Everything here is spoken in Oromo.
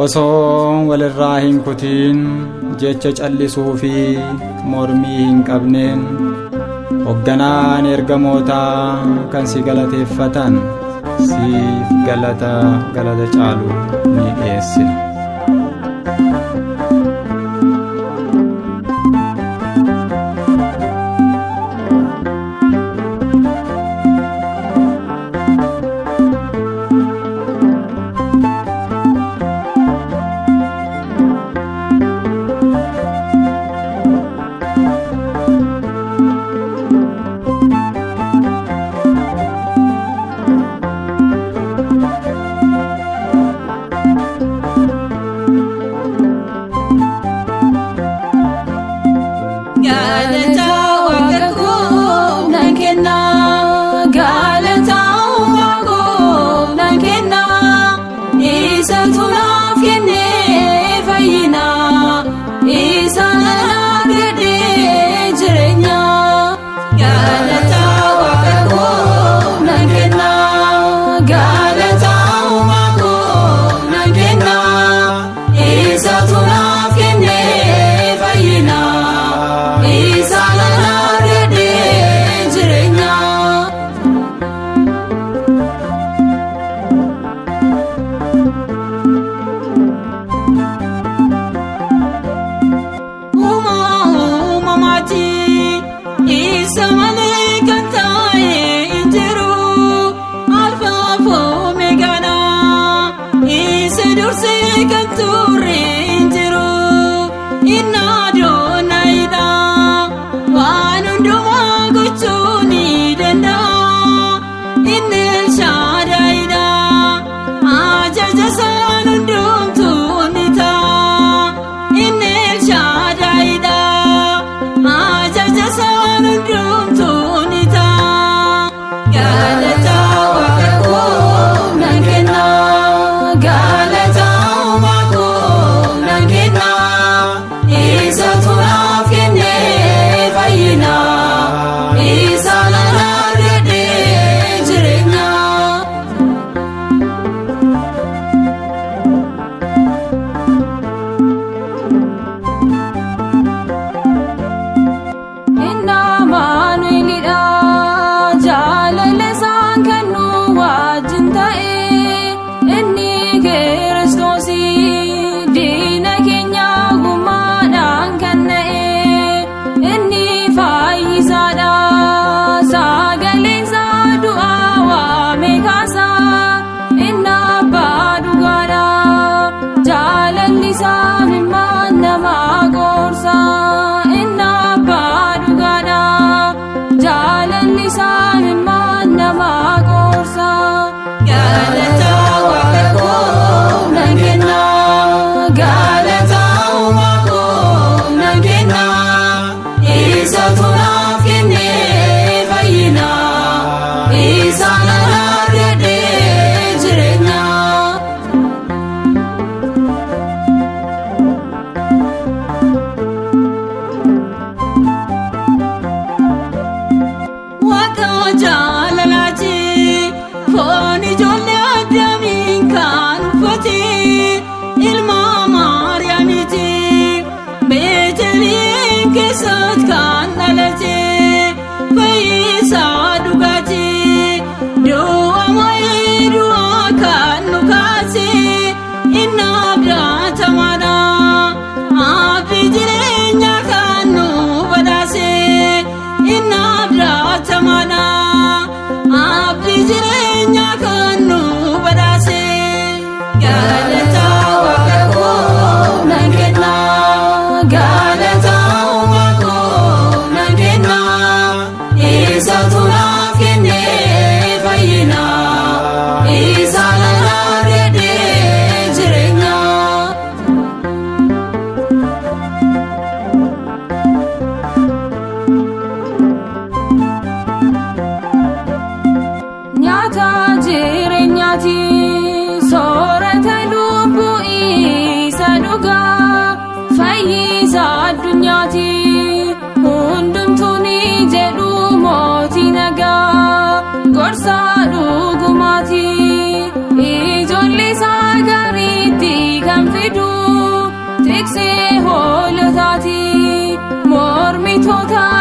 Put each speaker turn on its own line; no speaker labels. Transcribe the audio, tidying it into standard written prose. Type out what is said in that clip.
Osoo walirraa hin kutiin jecha callisuu fi mormii hin qabneen hogganaan ergamootaa kan si galateeffatan siif galata galata caalu ni dhiyeessina.
Galata waaqa koo nan kenna, galata uumaa koo nan kenna, isatu naaf kennee fayyina, isa naaf kennee jireenya. Galata waaqa koo nan kenna, galata uumaa koo nan kenna, isatu naaf kennee fayyina. Isa naaf kennee jireenya. Uumaa uumamaati isa malee kan taa'e hin jiru alfaa fi omeegaadha isa dursee kan turre hin jiru inni Adoonaayidha waan hundumaa gochuu ni danda'a inni Elshaadaayidha ajaja isaan hundumtuu ni ta'a. Inni Elshaadaayidha ajaja isaan hundumtuu ni ta'a. Galata waaqa koo nan kenna, galata uumaa koo nan kenna, isatu naaf kennee fayyina, isa naaf kennee jireenya.
Inni Amaanu'elidha jaalala isaan kennu wajjin ta'e inni Kiristoosii diina keenya gummaadhaan kan na'e inni fayyisaadha sagaleen isaa du'aa waamee kaasa inni abbaa dhugaadha jaalalli isaa imimmaan namaa qoorsa inni abbaa dhugaadha jaalalli isaa imimmaan namaa qoorsa.
Galata waaqa koo nan kenna, galata uumaa koo nan kenna, isatu naaf kennee fayyina, isa naaf kennee jireenya. Waaqa jaalalaati foon ijoollee Addaamiin kan uffate ilma Maariyaamiiti Beetliheem keessatti kan dhalate fayyisaa dhugaati du'a mo'ee du'a kan nu kaase inni abdatamaadha abdii jireenya kan nu badhaase inni abdatamaadha abdii jireenya kan nu badhaase. Galata waaqa koo nan kenna, galata uumaa koo nan kenna, isatu naaf kennee fayyina, isa naaf kennee jireenya.
Nyaata jireenyaati soorata lubbuu isa dhugaa fayyisaa addunyaati hundumtuu ni jedhu mootii. Ergamtoota.